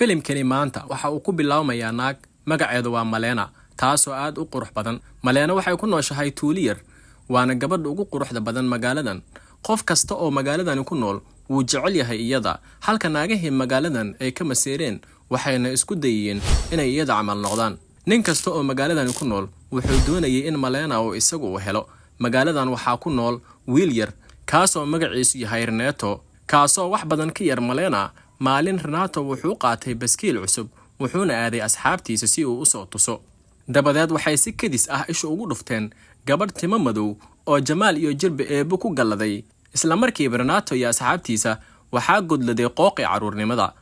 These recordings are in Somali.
Filimkani maanta waxa uu ku bilaabmayaa naag magaceedu waa Malena, taasoo aad u qurux badan. Malena waxay ku nooshahay tuulo yar, waana gabadha ugu quruxda badan magaaladan. Qof kasta oo magaaladani ku nool wuu jecel yahay iyada, halka naagahii magaaladan ay ka maseereen, waxayna isku dayeen inay iyada camal noqdaan. Nin kasta oo magaaladani ku nool wuxuu doonayay in Malena uu isagu u helo. Magaaladan waxaa ku nool wiil yar kaasoo magaciisu yahay Renato, kaasoo wax badan ka yar Malena. Maalin Renato wuxuu qaatay baskiil cusub, wuxuuna aaday asxaabtiisa si uu usoo tuso. Dabadeed waxay si kedis ah isha ugu dhufteen gabadh timo madow oo jamaal iyo jirba eebbo ku galladay. Isla markiiba Renato iyo asxaabtiisa waxaa godladay qooqii carruurnimada.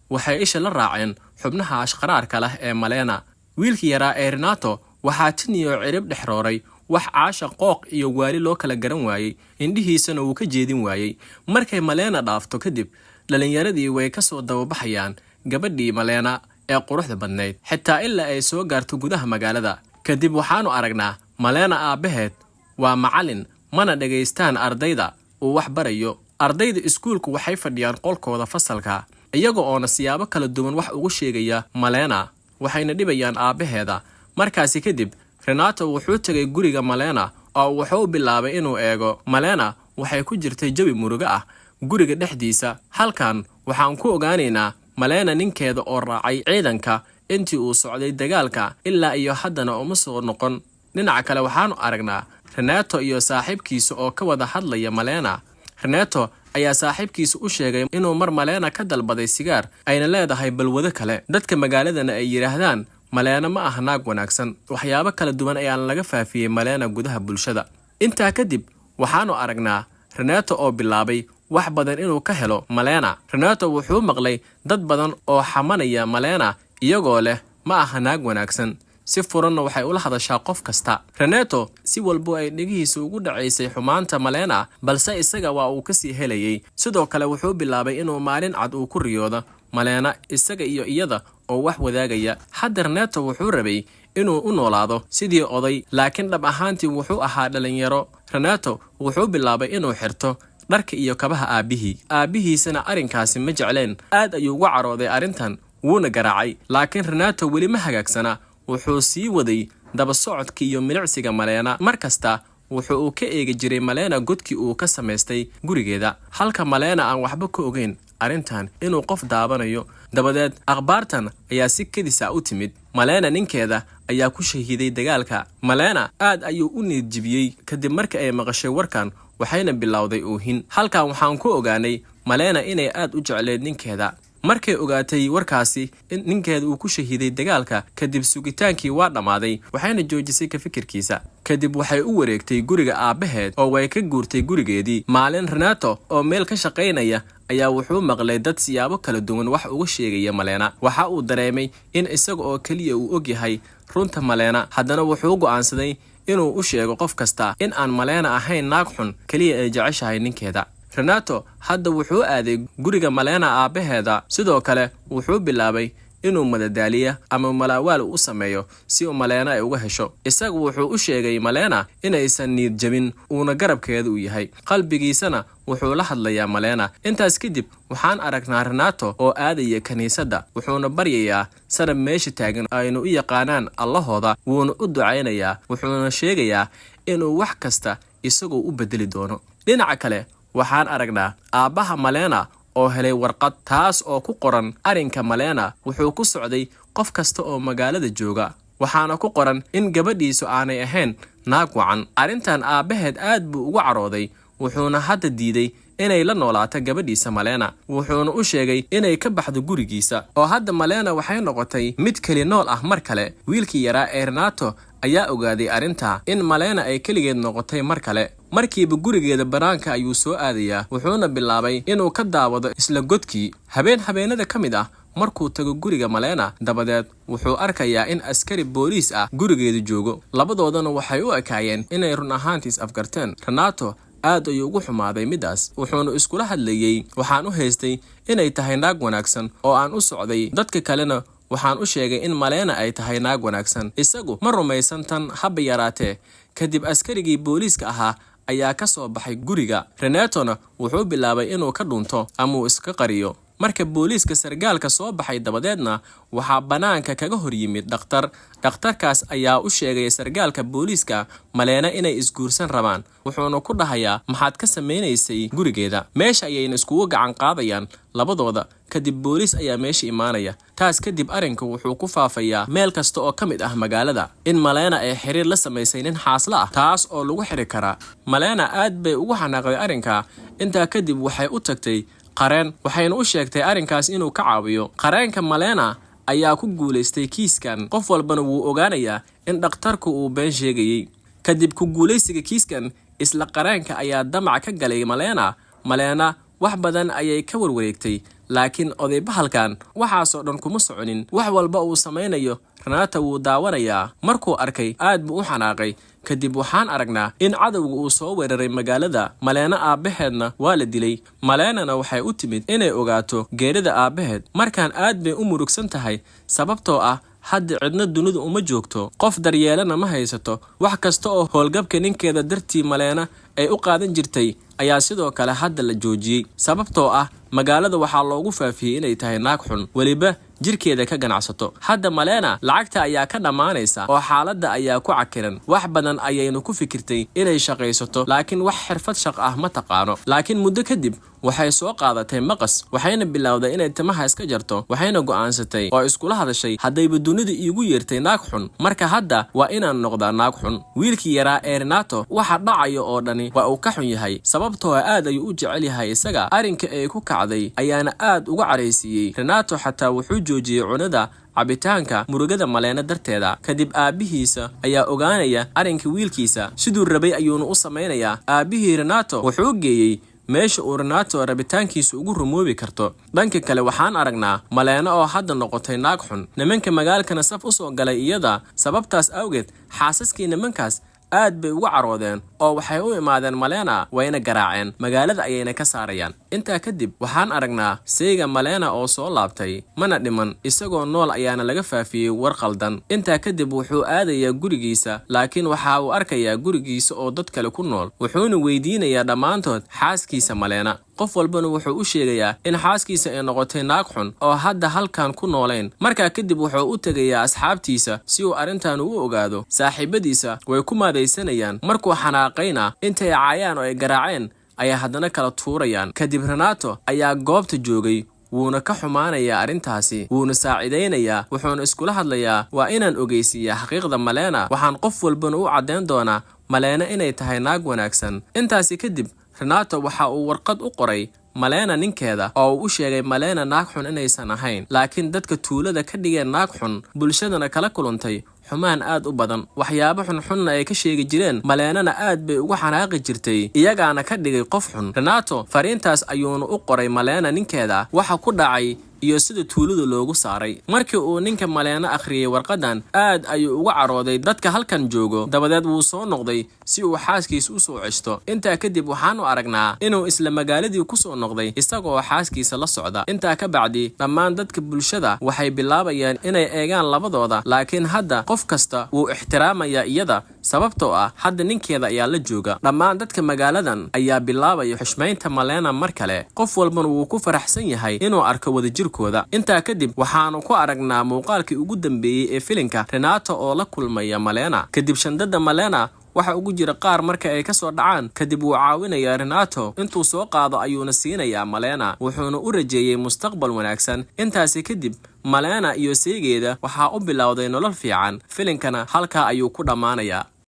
Waxay isha la raaceen xubnaha ashqaraarka leh ee Malena. Wiilkii yaraa ee Renato waxaa tin iyo cirib dhex rooray wax caasha, qooq iyo waali loo kala garan waayey, indhihiisana wuu ka jeedin waayey. Markay Malena dhaafto kadib, dhallinyaradii way ka soo dababaxayaan gabadhii Malena ee quruxda badnayd, xitaa ilaa ay soo gaarto gudaha magaalada. Kadib waxaanu aragnaa Malena aabbaheed waa macallin, mana dhagaystaan ardayda uu wax barayo. Ardayda iskuulku waxay fadhiyaan qolkooda fasalka, iyaga oona siyaabo kala duwan wax ugu sheegaya Malena, waxayna dhibayaan aabbaheeda. Markaasi kadib Renato wuxuu tegay guriga Malena oo wuxuu bilaabay inuu eego. Malena waxay ku jirtay jawi murugo ah guriga dhexdiisa. Halkan waxaan ku ogaanaynaa Malena ninkeeda oo raacay ciidanka intii uu socday dagaalka, ilaa iyo haddana uma soo noqon. Dhinaca kale waxaanu aragnaa Renato iyo saaxiibkiisa oo ka wada hadlaya Malena. Renato ayaa saaxiibkiisa u sheegay inuu mar Malena ka dalbaday sigaar, ayna leedahay balwado kale, dadka magaaladana ay yidhaahdaan Malena ma aha naag wanaagsan. Waxyaabo kala duwan ayaana laga faafiyey Malena gudaha bulshada. Intaa kadib waxaanu aragnaa Renato oo bilaabay wax badan inuu ka helo Malena. Renato wuxuu maqlay dad badan oo xamanaya Malena, iyagoo leh ma aha naag wanaagsan, si furanna waxay ula hadashaa qof kasta. Renato si walbo ay dhegihiisa ugu dhacaysay xumaanta Malena, balse isaga waa uu kasii helayay. Sidoo kale wuxuu bilaabay inuu maalin cad uu ku riyoodo Malena, isaga iyo iyada oo wax wadaagaya. Hadda Renato wuxuu rabay inuu u noolaado sidii oday, laakiin dhab ahaantii wuxuu ahaa dhalinyaro. Renato wuxuu bilaabay inuu xirto dharka iyo kabaha aabbihii. Aabbihiisana arrinkaasi ma jecleen, aad ayuu uga carooday arrintan, wuuna garaacay. Laakiin Renato weli ma hagaagsana. Wuxuu sii waday daba socodka iyo milicsiga Malena. Mar kasta wuxuu uu ka eegi jiray Malena godkii uu ka samaystay gurigeeda, halka Malena aan waxba ka ogeyn arrintan inuu qof daabanayo. Dabadeed akhbaartan ayaa si kedis ah u timid: Malena ninkeeda ayaa ku shahiiday dagaalka. Malena aad ayuu u niyad jibiyey kadib markii ay maqashay warkan, waxayna bilowday oohin. Halkan waxaan ku ogaanay Malena inay aad u jecleyd ninkeeda. Markay ogaatay warkaasi in ninkeeda uu ku shahiiday dagaalka, kadib sugitaankii waa dhammaaday, waxayna joojisay ka fikirkiisa. Kadib waxay u wareegtay guriga aabbaheed oo way ka guurtay gurigeedii. Maalin Renato oo meel ka shaqaynaya ayaa wuxuu maqlay dad siyaabo kala duwan wax uga sheegaya Malena. Waxa uu dareemay in isaga oo keliya uu ogyahay runta Malena. Haddana wuxuu go'aansaday inuu u sheego qof kasta in aan Malena ahayn naag xun, keliya ay jeceshahay ninkeeda. Renato hadda wuxuu aaday guriga Malena aabbaheeda. Sidoo kale wuxuu bilaabay inuu madadaaliya ama malaawaal u sameeyo si uu Malena ay uga hesho. Isagu wuxuu u sheegay Malena inaysan niyad jabin, uuna garabkeeda u yahay, qalbigiisana wuxuu la hadlayaa Malena. Intaas kadib waxaan aragnaa Renato oo aadaya kiniisadda, wuxuuna baryayaa sanab meesha taagan aynu u yaqaanaan Allahooda, wuuna u ducaynayaa, wuxuuna sheegayaa inuu wax kasta isagoo u bedeli doono. Dhinaca kale waxaan aragnaa aabbaha Malena oo helay warqad, taas oo ku qoran arrinka Malena wuxuu ku socday qof kasta oo magaalada jooga. Waxaana ku qoran in gabadhiisu aanay ahayn naag wacan. Arrintan aabbaheed aad buu ugu carooday, wuxuuna hadda diiday inay la noolaato gabadhiisa Malena, wuxuuna u sheegay inay ka baxdo gurigiisa. Oo hadda Malena waxay noqotay mid keli nool ah mar kale. Wiilkii yaraa ee Renato ayaa ogaaday arrinta in Malena ay keligeed noqotay mar kale. Markiiba gurigeeda banaanka ayuu soo aadayaa, wuxuuna bilaabay inuu ka daawado isla godkii. Habeen habeenada ka mid ah markuu tago guriga Malena, dabadeed wuxuu arkayaa in askari booliis ah gurigeedu joogo. Labadoodana waxay u ekaayeen inay run ahaantii is afgarteen. Renato aad ayuu ugu xumaaday middaas, wuxuuna iskula hadlayey: "Waxaan u haystay inay tahay naag wanaagsan oo aan u socday, dadka kalena waxaan u sheegay in Malena ay tahay naag wanaagsan. Isagu ma rumaysan tan haba yaraatee." Kadib askarigii booliiska ahaa ayaa ka soo baxay guriga. Renatona wuxuu bilaabay inuu ka dhunto ama uu iska qariyo. Marka booliiska sargaalka soo baxay dabadeedna, waxaa bannaanka kaga hor yimid dhakhtar. Dhakhtarkaas ayaa u sheegaya sargaalka booliiska Maleena inay isguursan rabaan, wuxuuna ku dhahayaa, "Maxaad ka samaynaysay gurigeeda?" Meesha ayayna iskugu gacan qaadayaan labadooda. Kadib booliis ayaa meesha imaanaya. Taas kadib arrinka wuxuu ku faafayaa meel kasta oo ka mid ah magaalada in Maleena ay xiriir la samaysay nin xaasla ah, taas oo lagu xiri karaa. Maleena aad bay ugu xanaaqday arrinka. Intaa kadib waxay u tagtay qareen, waxayna u sheegtay arrinkaas inuu ka caawiyo. Qareenka Maleena ayaa ku guulaystay kiiskan, qof walbana wuu ogaanayaa in dhakhtarku uu been sheegayey. Kadib ku guulaysiga kiiskan, isla qareenka ayaa damac ka galay Maleena. Maleena wax badan ayay ka warwareegtay, laakiin oday bahalkan waxaasoo dhan kuma soconin. Wax walba uu samaynayo Renata wuu daawanayaa. Markuu arkay, aad buu u xanaaqay. Kadib waxaan aragnaa in cadowga uu soo weeraray magaalada. Maleena aabbaheedna waa la dilay. Maleenana waxay u timid inay ogaato geerida aabbaheed. Markaan aad bay u murugsan tahay, sababtoo ah hadda cidna dunidu uma joogto, qof daryeelana ma haysato. Wax kasta oo howlgabka ninkeeda dartii Maleena ay u qaadan jirtay ayaa sidoo kale hadda la joojiyey, sababtoo ah magaalada waxaa loogu faafiyey inay tahay naag xun, weliba jirkeeda ka ganacsato. Hadda Maleena lacagta ayaa ka dhammaanaysa oo xaaladda ayaa ku cakiran. Wax badan ayaynu ku fikirtay inay shaqaysato, laakiin wax xirfad shaq ah ma taqaano. Laakiin muddo kadib waxay soo qaadatay maqas, waxayna bilowday inay timaha iska jarto. Waxayna go'aansatay oo iskula hadashay, "Haddayba dunidu iigu yeertay naag xun, marka hadda waa inaan noqdaa naag xun." Wiilkii yaraa ee Renato waxa dhacayo oo dhani waa uu ka xun yahay, sababtoo aad ayuu u jecel yahay isaga. Arrinka ay ku kacday ayaana aad uga caraysiiyey Renato. Xataa wuxuu joojiyey cunada, cabitaanka, murugada Maleena darteeda. Kadib aabbihiisa ayaa ogaanaya arrinka wiilkiisa, siduu rabay ayuuna u samaynayaa. Aabbihii Renato wuxuu geeyey meesha uu Renato rabitaankiisa ugu rumoobi karto. Dhanka kale waxaan aragnaa Maleeno oo hadda noqotay naag xun. Nimanka magaalkana saf u soo galay iyada. Sababtaas awgeed xaasaskii nimankaas aad bay uga caroodeen oo waxay u imaadeen Malena, wayna garaaceen, magaalada ayayna ka saarayaan. Intaa kadib waxaan aragnaa sayga Malena oo soo laabtay, mana dhiman, isagoo nool ayaana laga faafiyey war qaldan. Intaa kadib wuxuu aadayaa gurigiisa, laakiin waxa uu arkayaa gurigiisa oo dad kale ku nool. Wuxuuna weydiinayaa dhammaantood xaaskiisa Malena. Qof walbana wuxuu u sheegayaa in xaaskiisa ay noqotay naag xun oo hadda halkan ku noolayn. Markaa kadib wuxuu u tegayaa asxaabtiisa si uu arrintan u ogaado. Saaxiibadiisa way ku maadaysanayaan. Markuu xanaaqayna, intay caayaan oo ay garaaceen ayaa haddana kala tuurayaan. Kadib Renato ayaa goobta joogay, wuuna ka xumaanayaa arrintaasi, wuuna saacidaynayaa, wuxuuna iskula hadlayaa, "Waa inaan ogeysiiyaa xaqiiqda Malena. Waxaan qof walbana u caddayn doonaa Malena inay tahay naag wanaagsan." Intaasi kadib Renato waxa uu warqad u qoray Malena ninkeeda oo uu u sheegay Malena naag xun inaysan ahayn, laakiin dadka tuulada ka dhigeen naag xun, bulshadana kala kulantay xumaan aad u badan, waxyaabo xunxunna ay ka sheegi jireen. Maleenana aad bay ugu xanaaqi jirtay, iyagaana ka dhigay qof xun. Renato fariintaas ayuuna u qoray Malena ninkeeda, waxa ku dhacay iyo sida tuulada loogu saaray. Markii uu ninka Maleena akhriyey warqadan, aad ayuu uga carooday dadka halkan joogo. Dabadeed wuu soo noqday si uu xaaskiisa u soo ceshto. Intaa kadib waxaanu aragnaa inuu isla magaaladii ku soo noqday isagoo xaaskiisa la socda. Intaa ka bacdi dhammaan dadka bulshada waxay bilaabayaan inay eegaan labadooda, laakiin hadda qof kasta wuu ixtiraamayaa iyada, sababtoo ah hadda ninkeeda ayaa la jooga. Dhammaan dadka magaaladan ayaa bilaabaya xushmaynta Malena mar kale, qof walbana wuu ku faraxsan yahay inuu arko wadajirkooda. Intaa kadib waxaanu ku aragnaa muuqaalkii ugu dambeeyey ee filinka, Renato oo la kulmaya Malena. Kadib shandada Malena waxa ugu jira qaar marka ay kasoo dhacaan, kadib wuu caawinayaa Renato. Intuu soo qaado ayuuna siinayaa Malena, wuxuuna u rajeeyey mustaqbal wanaagsan. Intaasi kadib Malena iyo seegeeda waxaa u bilowday nolol fiican. Filinkana halkaa ayuu ku dhammaanayaa.